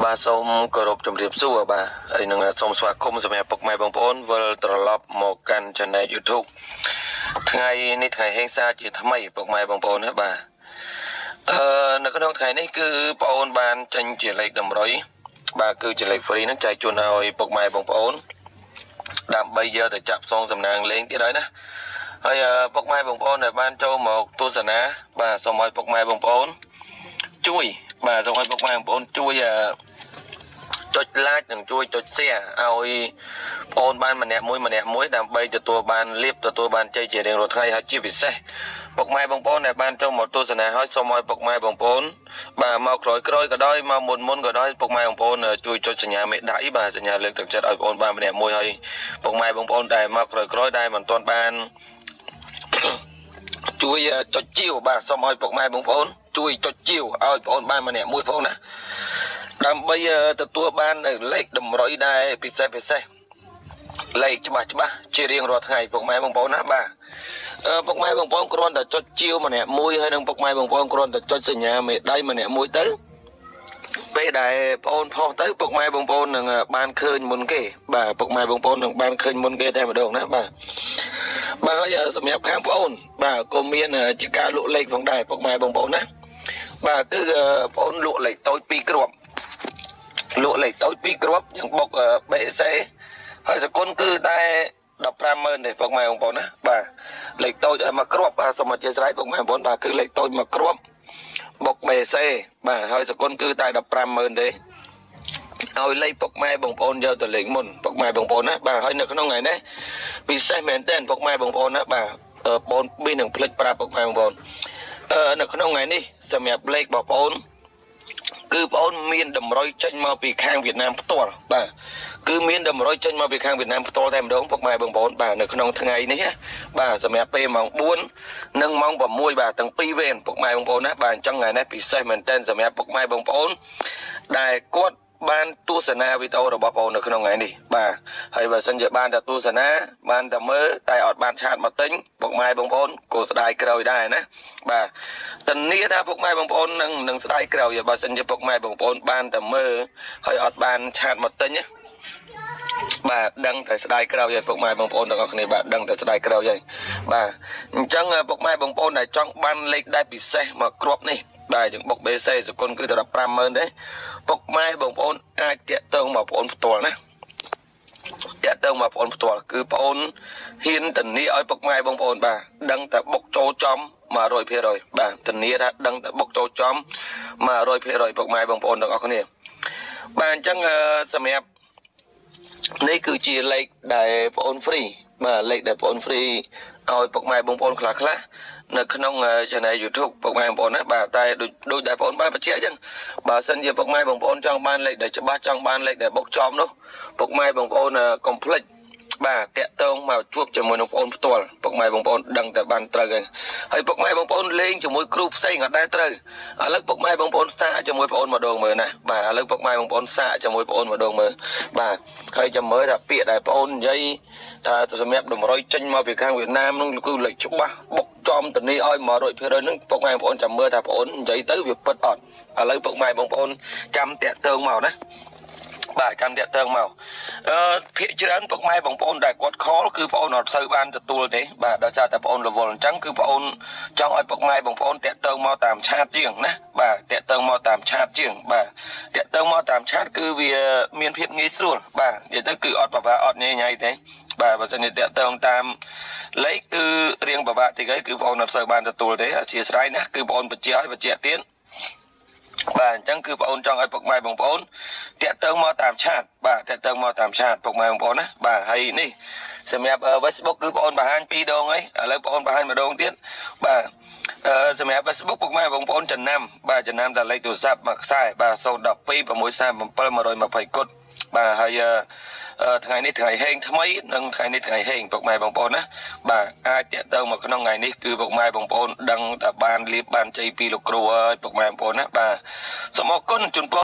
បាទសូមគោរពជម្រាបសួរបាទហើយនឹងសូមស្វាគមន៍សម្រាប់ពុកម៉ែបងប្អូនវិលត្រឡប់មកកាន់ Channel YouTube ថ្ងៃនេះថ្ងៃហេងសាជាថ្មីពុកម៉ែបងប្អូនណាបាទនៅក្នុងថ្ងៃនេះគឺបងអូនបានចេញជាលេខតម្រុយបាទគឺជាលេខ free ហ្នឹងចែកជូនឲ្យពុកម៉ែបងប្អូនដើម្បីយកទៅចាប់សងសំណាងលេងទៀតហើយណាហើយពុកម៉ែបងប្អូនដែលបានចូលមកទស្សនាបាទសូមឲ្យពុកម៉ែបងប្អូនជួយបាទសូមឲ្យពុកម៉ែបងប្អូនជួយចុច like និងជួយចុច share ឲ្យបងអូនបានម្នាក់មួយម្នាក់មួយដើម្បីទទួលបានលៀបទទួលបានជ័យជារៀងរាល់ថ្ងៃហើយជាពិសេសពុកម៉ែបងប្អូនដែលបានចូលមកទស្សនាហើយសូមឲ្យពុកម៉ែបងប្អូនបាទមកក្រោយក្រោយក៏ដោយមកមុនមុនក៏ដោយពុកម៉ែបងប្អូនជួយចុចសញ្ញាមេដៃបាទសញ្ញាលើកទឹកចិត្តឲ្យបងប្អូនបានម្នាក់មួយហើយពុកម៉ែបងប្អូនដែលមកក្រោយក្រោយដែលមិនទាន់បានជួយចុចជាវបាទសូមឲ្យពុកម៉ែបងប្អូនជួយចុចជាវឲ្យបងប្អូនបានម្នាក់មួយផងណាដើម្បីទទួលបានលេខតម្រុយដែលពិសេសពិសេសលេខច្បាស់ច្បាស់ជារៀងរាល់ថ្ងៃពុកម៉ែបងប្អូនណាបាទពុកម៉ែបងប្អូនគ្រាន់តែចុចជាវម្នាក់មួយហើយនឹងពុកម៉ែបងប្អូនគ្រាន់តែចុចសញ្ញាមេដៃម្នាក់មួយទៅពេលដែលបងអូនផុសទៅពុកម៉ែបងប្អូននឹងបានឃើញមុនគេបាទពុកម៉ែបងប្អូននឹងបានឃើញមុនគេតែម្ដងណាបាទបាទហើយសម្រាប់ខាងបងអូនបាទក៏មានជាការលក់លេខផងដែរពុកម៉ែបងប្អូនណាបាទគឺបងអូនលក់លេខតូច2គ្រាប់លក់លេខតូច2គ្រាប់យ៉ាងបុក BC ហើយសគុណគឺតែ150,000ទេពុកម៉ែបងប្អូនណាបាទលេខតូចឲ្យមកគ្រាប់បាទសូមអធិស្ឋានពុកម៉ែបងប្អូនបាទគឺលេខតូចមកគ្រាប់បុក BC បាទហើយសគុណគឺតែ150,000ទេឲ្យលេខពុកម៉ែបងប្អូនយកទៅលេខមុនពុកម៉ែបងប្អូនណាបាទហើយនៅក្នុងថ្ងៃនេះពិសេសមែនទែនពុកម៉ែបងប្អូនណាបាទបងប៊ីនឹងភ្លេចប្រាប់ពុកម៉ែបងប្អូននៅក្នុងថ្ងៃនេះសម្រាប់លេខបងប្អូនគឺបងអូនមានតម្រុយចេញមកពីខាងវៀតណាមផ្ទាល់បាទគឺមានតម្រុយចេញមកពីខាងវៀតណាមផ្ទាល់តែម្ដងពុកម៉ែបងប្អូនបាទនៅក្នុងថ្ងៃនេះបាទសម្រាប់ពេលម៉ោង4និងម៉ោង6បាទទាំងពីរវេនពុកម៉ែបងប្អូនណាបាទអញ្ចឹងថ្ងៃនេះពិសេសមែនទែនសម្រាប់ពុកម៉ែបងប្អូនដែលគាត់បានទស្សនាវីដេអូរបស់បងនៅក្នុងថ្ងៃនេះបាទហើយបើសិនជាបានតែទស្សនាបានតែមើលតែអត់បានឆាតមកទិញពុកម៉ែបងប្អូនក៏ស្ដាយក្រោយដែរណាបាទធានាថាពុកម៉ែបងប្អូននឹងស្ដាយក្រោយបើសិនជាពុកម៉ែបងប្អូនបានតែមើលហើយអត់បានឆាតមកទិញណាបាទដឹងតែស្ដាយក្រោយហើយពុកម៉ែបងប្អូនទាំងអស់គ្នាបាទដឹងតែស្ដាយក្រោយហើយបាទអញ្ចឹងពុកម៉ែបងប្អូនដែលចង់បានលេខដែលពិសេសមកគ្រាប់នេះបាទយើងបុក BC សគុណគឺតែ150,000ទេពុកម៉ែបងប្អូនអាចតាក់ទងមកបងប្អូនផ្ទាល់ណាតាក់ទងមកបងប្អូនផ្ទាល់គឺបងប្អូនហ៊ានធានាឲ្យពុកម៉ែបងប្អូនបាទដឹងតែបុកចូលចំ100%បាទធានាថាដឹងតែបុកចូលចំ100%ពុកម៉ែបងប្អូនទាំងអស់គ្នាបាទអញ្ចឹងសម្រាប់នេះគឺជាលេខដែលបងប្អូន free បាទលេខដែលបងប្អូន free ឲ្យពុកម៉ែបងប្អូនខ្លះខ្លះនៅក្នុង channel YouTube ពុកម៉ែបងប្អូនណាបាទតែដូចដែលបងប្អូនបានបញ្ជាក់អញ្ចឹងបើសិនជាពុកម៉ែបងប្អូនចង់បានលេខដែលច្បាស់ចង់បានលេខដែលបុកចំនោះពុកម៉ែបងប្អូនកុំភ្លេចបាទតាក់ទងមកជួបជាមួយនឹងបងប្អូនផ្ទាល់ពុកម៉ែបងប្អូនដឹងតែបានត្រូវហើយហើយពុកម៉ែបងប្អូនលេងជាមួយគ្រូផ្សេងក៏ដែរត្រូវឥឡូវពុកម៉ែបងប្អូនសាកជាមួយបងប្អូនម្ដងមើលណាបាទឥឡូវពុកម៉ែបងប្អូនសាកជាមួយបងប្អូនម្ដងមើលបាទហើយចាំមើលថាពាក្យដែលបងប្អូននិយាយថាសម្រាប់តម្រុយចេញមកពីខាងវៀតណាមនោះគឺលេខច្បាស់បុកចំទៅនេះឲ្យ100%ហ្នឹងពុកម៉ែបងប្អូនចាំមើលថាបងប្អូននិយាយទៅវាពិតអត់ឥឡូវពុកម៉ែបងប្អូនចាំតាក់ទងមកណាបាទចាំតាក់ទងមកភាកច្រើនពុកម៉ែបងប្អូនដែលគាត់ខលគឺបងប្អូនអត់សូវបានទទួលទេបាទដោយសារតែបងប្អូនរវល់អញ្ចឹងគឺបងប្អូនចង់ឲ្យពុកម៉ែបងប្អូនតាក់ទងមកតាមឆាតជាងណាបាទតាក់ទងមកតាមឆាតជាងបាទតាក់ទងមកតាមឆាតគឺវាមានភាពងាយស្រួលបាទនិយាយទៅគឺអត់ពិបាកអត់ញ៉ៃញ៉ៃទេបាទបើសិនជាតាក់ទងតាមលេខគឺរៀងពិបាកតិចហើយគឺបងប្អូនអត់សូវបានទទួលទេអធិស្ឋានណាគឺបងប្អូនបញ្ជាឲ្យបញ្ជាក់ទៀតបាទអញ្ចឹងគឺបងអូនចង់ឲ្យពុកម៉ែបងប្អូនតាក់ទងមកតាមឆាតបាទតាក់ទងមកតាមឆាតពុកម៉ែបងប្អូនណាបាទហើយនេះសម្រាប់ Facebook គឺបងអូនបង្ហាញ2ដងហើយឥឡូវបងអូនបង្ហាញម្ដងទៀតបាទសម្រាប់ Facebook ពុកម៉ែបងប្អូនចំណាំបាទចំណាំតែលេខទូរស័ព្ទមួយខ្សែបាទ012 637 120គុតបាទហើយថ្ងៃនេះថ្ងៃហេងថ្មីនិងថ្ងៃនេះថ្ងៃហេងពុកម៉ែបងប្អូនណាបាទអាចតាក់ទងមកក្នុងថ្ងៃនេះគឺពុកម៉ែបងប្អូនដឹងតែបានលៀបបានជ័យពីលោកគ្រូហើយពុកម៉ែបងប្អូនណាបាទសូមអរគុណជូនពរ